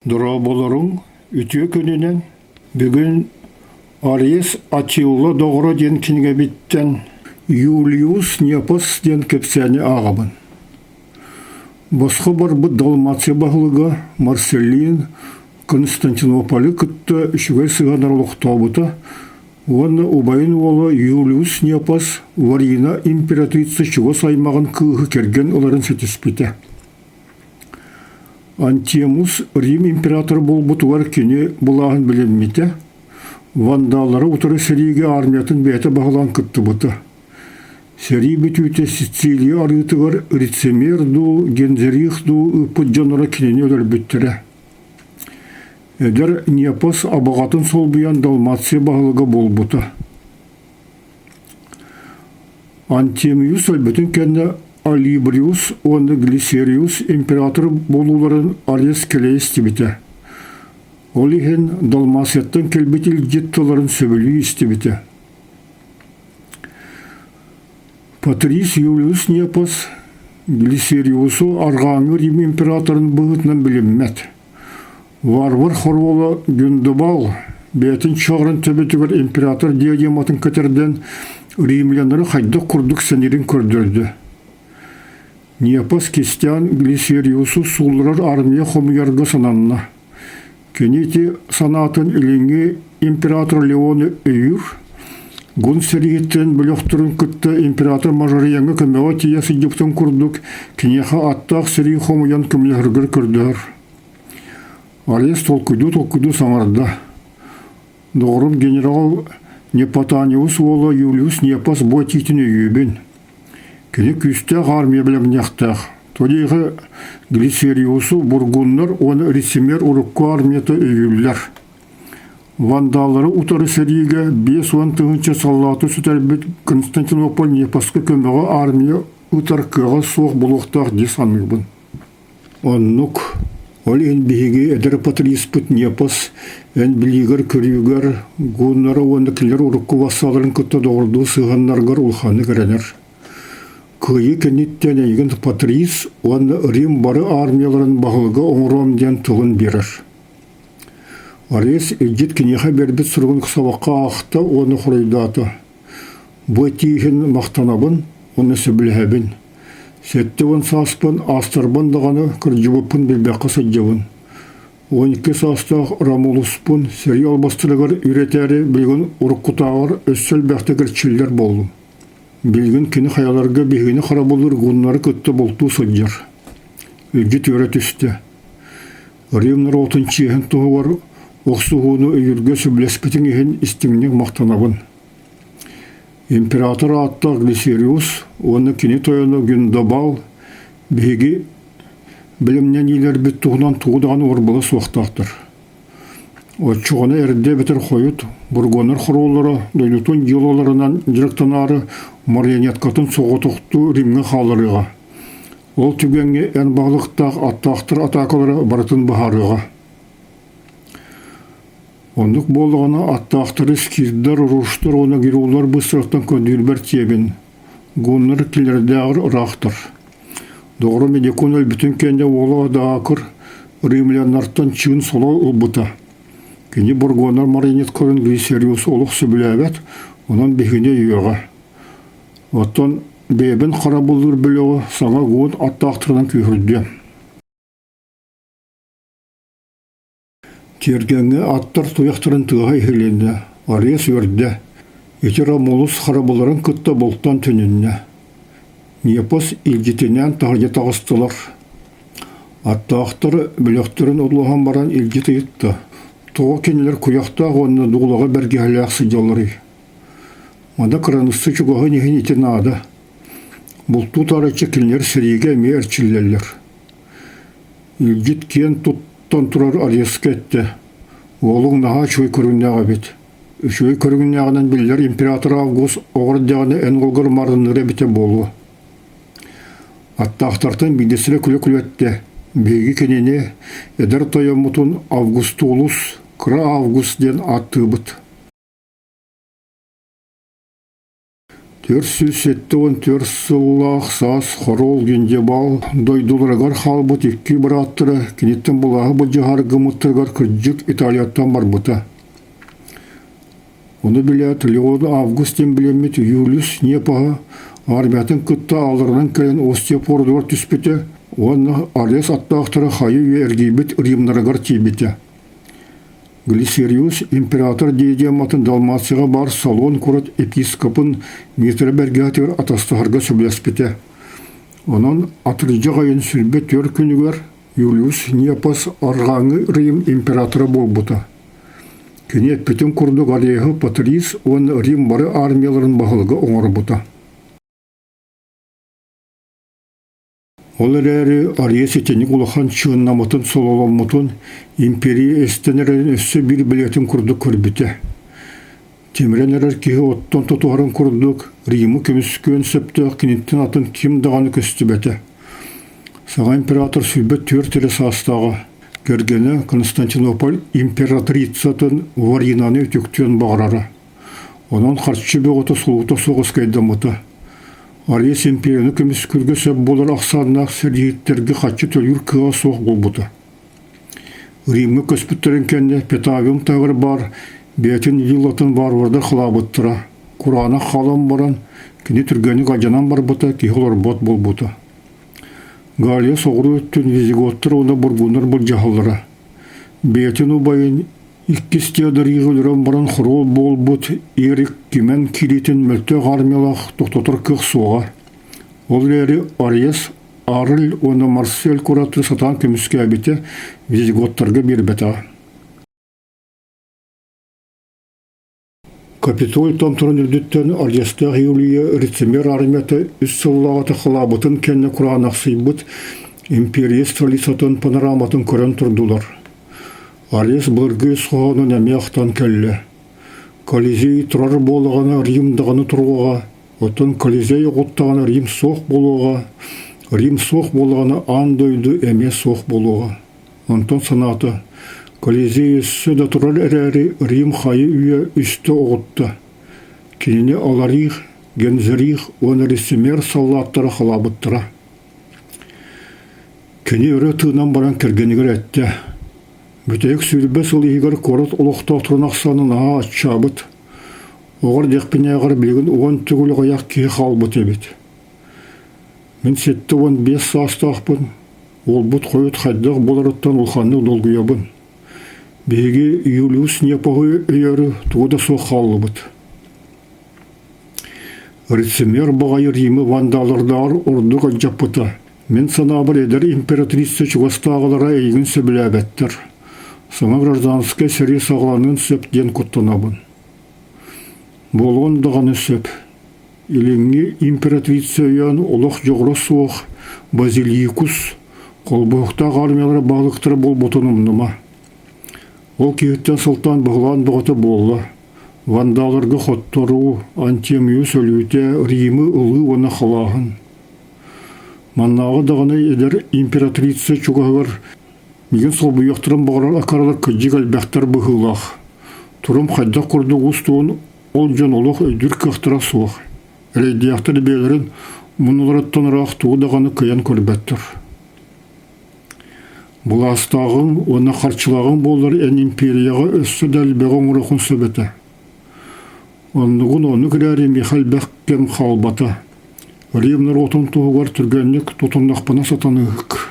Дорооболоруҥ, үтүө күнүнэн! Бүгүн Арис Атилла доҕоро диэн кинигэбиттэн Юлиус Непос диэн кэпсээни ааҕабын. Босхо барбыт Далмация баһылыга Марселин Константинополы кытта үчүгэй сыһыаннары олохтообута уонна убайын уола Юлиус Непос Варина императрица чугас аймаҕын кыыһы кэргэн ыларын ситиспитэ. Антемус Рим императора буолбутугар кини былааһын билиммитэ, вандаллары утары сэриигэ армиятын бэйэтэ баһылаан кыттыбыта. Сэрии бүтүүтэ Сицилия арыытыгар Рицимер дуу, Гензерих дуу ыыппыт дьонноро кинини өлөрбүттэрэ. Эдэр Непос абаҕатын солбуйан Далмация баһылыга буолбута. Антемиус өлбүтүн кэннэ Олибриус уонна Глисериус император буолууларын Арес кэлэ истибитэ. Ол иһин Далмацияттан кэлбит илдьит тылларын сөбүлүү истибитэ. Патрис Юлиус Непос Глисериусу арҕааҥҥы Рим императорын быһыытынан билиммэт. Варвар хоруола Гюндобал бэйэтин чоҕурун төбөтүгэр император диадематын көтөрдөн римляннары хайдах курдук сэниирин көрдөрдө. Непос кистээн Глисериусу суулларар армия хомуйарга сананна. Кини ити санаатын илиҥҥи император Леону өйүүр, Гун сэрииһиттэрин бөлөхтөрүн кытта император Мажорияҥҥа көмөҕө тиийэ сылдьыбытын курдук киниэхэ аттаах сэрии хомуйан көмөлөһөргөр көрдөһөр. Арес толкуйдуу-толкуйдуу саҥарда: «Доҕорум генерал Непотаниус уола Юлиус Непос бу этиитин өйүүбүн. Кини күүстээх армия бэлэмниэхтээх. Тоҕо Глицериусу бургуннар уонна Рицимер урукку армията өйүүллэр. Вандаллары утары сэриигэ 50 тыһыынча саллааты сүтэрбит Константинополь Непоска көмөҕө армия ыытар кыаҕа суох буолуохтаах дии саныыбын. Оннук. Ол иһин биһиги эдэр патриспыт Непос эн билиигэр-көрүүгэр, гуннары уонна кинилэр урукку вассаларын кытта доҕордуу сыһыаннаргар улаханнык эрэнэр. Кыайыы кэнниттэн эйигин Патрис уонна Рим бары армияларын баһылыга оҥоруом диэн тылын биэрэр. Арес илдьит киниэхэ биэрбит суругун сабахха аахта уонна хоруйдаата: «Бу этии иһин махтанабын уонна сөбүлэһэбин. 70 сааспын аастарбын даҕаны кырдьыбыппын билбэккэ сылдьабын. 12 саастаах Ромулуспун сэрии албастарыгар үөрэтээри билигин уруккутааҕар өссө элбэхтик эрчиллэр буоллум. Билигин кини хайаларга биһигини харабыллыыр гуннары кытта бултуу сылдьар. Илдьит үөрэ түстэ. Рим норуотун чиэһин туһугар охсуһууну өйүүргэ сөбүлэспитиҥ иһин истиҥник махтанабын. Император ааттаах Глисериус уонна кини тойоно Гюндобал биһиги бэлэмнэниилэрбит туһунан тугу даҕаны уорбала суохтаахтар. Оччоҕуна эрдэ эбэтэр хойут бургоннар хоруоллара дойдутун дьыалаларынан дьарыктанаары марионеткатын соҕотохтуу Римҥэ хаалларыаҕа. Ол түгэҥҥэ эн баһылыктаах аттаахтар атаакалара барытын быһаарыаҕа. Оннук буоллаҕына аттаахтары скирдар, руштар уонна геруллар быстарыттан көрдүүрбэр тиэбин. Гуннар кинилэрдээҕэр ыраахтар. Доҕорум Медикон өлбүтүн кэннэ уола Даакыр римляннартан чыын соло ылбыта. Кини бургоннар марионеткаларын Глисериус олох сөбүлээбэт, онон биһигини өйүөҕэ. Оттон бэйэбин харабыллыыр бөлөҕү саҥа гуун аттаахтарынан күүһүрдүөм. Тиэргэҥҥэ аттар туйахтарын тыаһа иһилиннэ, Арыас үөрдэ, ити Ромулус харабылларын кытта бултаан төнүннэ. Непос илдьитинээн таһырдьа таҕыстылар. Аттаахтар бөлөхтөрүн одуулаһан баран илдьит ыйытта: «Тоҕо кинилэр куйахтаах уонна дуулаҕа бэргэһэлээх сылдьалларый? Манна кыраныысса чугаһын иһин ити наада. Бултуу таарыччы кинилэр сэриигэ эмиэ эрчиллэллэр. Илдьит киэн туттан турар Ареска эттэ: «Уолуҥ наһаа үчүгэй көрүҥнээх эбит. Үчүгэй көрүҥнээҕинэн биллэр император Август оҕо эрдэҕинэ эн уолгар маарынныыра эбитэ буолуо». Аттаахтартан биирдэстэрэ күлэ-күлэ эттэ: «Биһиги кинини эдэр тойоммутун Августулус, Кыра Август диэн ааттыыбыт». 474 сыллаах саас Хоруол Гиндебал дойдуларыгар хаалбыт икки бырааттара киниттэн былааһы былдьаһар гыммыттарыгар кырдьык Италияттан барбыта. Ону билээт Леон Август диэн билиммит Юлиус Непоһа армиятын кытта аалларынан кэлэн Остия пуордугар түспүтэ уонна Арес аттаахтара хайы-үйэ эргийбит Римнарыгар тиийбитэ. Глисериус император диадематын Далмацияҕа баар Салон куорат епископын Митра бэргэһэтигэр атастаһарга сөбүлэспитэ. Онон атырдьах ыйын 24 күнүгэр Юлиус Непос арҕааҥҥы Рим императора буолбута. Кини эппитин курдук Ареһы Патрис уонна Рим бары армияларын баһылыга оҥорбута. Ол эрээри Ариес итинник улахан чыыннаммытын сололоммутун империя эстэн эрэрин өссө биир билиэтин курдук көрбүтэ. Тимирэн эрэр киһи оттон тутуһарын курдук Римы көмүскүөн сөптөөх киниттэн атын ким даҕаны көстүбэтэ. Саҥа император 24 эрэ саастааҕа, кэргэнэ Константинополь императрицатын Варинаны үтүктүөн баҕарара. Онон харчы бөҕөтө сулуута суох ыскайдаммыта. Ариес империяны көмүскүүргэ сөп буолар ахсааннаах сэрииһиттэргэ харчы төлүүр кыаҕа суох буолбута. Римҥэ көспүттэрин кэннэ Петавиум таһыгар баар бэйэтин виллатын варвардар халаабыттара. Кураанах хаалан баран, кини түргэнник алдьанан барбыта, киһи олорбот буолбута. Галия соҕуруу өттүн визиготтар уонна бургуннар былдьаһаллара. Бэйэтин убайын иккис Теодорига өлөрөн баран хоруол буолбут Эрик кимэн киириитин мөлтөх армиялаах тохтотор кыах суоҕа. Ол эрээри Ариес Арль уонна Марсель куораты сатаан көмүскээбитэ визиготтарга биэрбэтэҕэ. Капитолий томторун үрдүттэн Арьястаах Юлия Рицимер армията үс сыллааҕыта халаабытын кэннэ кураанахсыйбыт империя столицатын панораматын көрөн турдулар. Арьяс былыргы ис хоһоонун эмиэ ахтан кэллэ. Колизей турар буоллаҕына Рим даҕаны туруоҕа, оттон Колизей оҕуттаҕына Рим суох буолуоҕа, Рим суох буоллаҕына аан дойду эмиэ суох буолуоҕа. Онтон санаата, Колизей өссө да турар эрээри Рим хайы-үйэ үстэ оҕутта. Кинини Аларих, Гензерих уонна Ресимер саллааттара халаабыттара. Кини өрө тыынан баран кэргэнигэр эттэ: «Бүтэһик 20 сыл иһигэр куорат олохтоохторун ахсаана наһаа аччаабыт. Оҕор диэхпинээҕэр билигин 10 төгүл аҕыйах киһи хаалбыт эбит. Мин 75 саастаахпын, уолбут хойут хайдах буоларыттан улаханнык долгуйабын. Биһиги Юлиус Непоһу өйөөрү тугу да суох хааллыбыт. Рицимер баҕайы Римы вандаллардааҕар ордук алдьаппыта. Мин санаабар эдэр императрица чугастааҕылара эйигин сөбүлээбэттэр. Саҥа гражданскай сэрии саҕаланыан сөп диэн куттанабын. Буолуон даҕаны сөп. Илиҥҥи императрица өйөөн олох дьоҕура суох Базиликус холбоһуктаах армиялара баһылыктара буолбутун умнума. Ол киһиттэн сылтаан быһылаан бөҕөтө буолла. Вандаларга хотторуу, Антемиус өлүүтэ, Римы ылыы уонна халааһын. Маннааҕы даҕаны эдэр императрица чугаһыгар миигин солбуйуохтарын баҕарар акаралар кырдьык элбэхтэр быһыылаах. Турум хайдах курдук устуон ол дьон олох өйдүүр кыахтара суох. Эрэйдээхтэр бэйэлэрин муннуларыттан ыраах тугу даҕаны кыайан көрбөттөр. Былаастааҕыҥ уонна харчылааҕыҥ буоллар эн империяҕа өссө да элбэҕи оҥоруоххун сөп этэ. Оннугун оннук эрээри миэхэ элбэх кэм хаалбата. Рим норуотун туһугар түргэнник тутуннахпына сатаныыһык.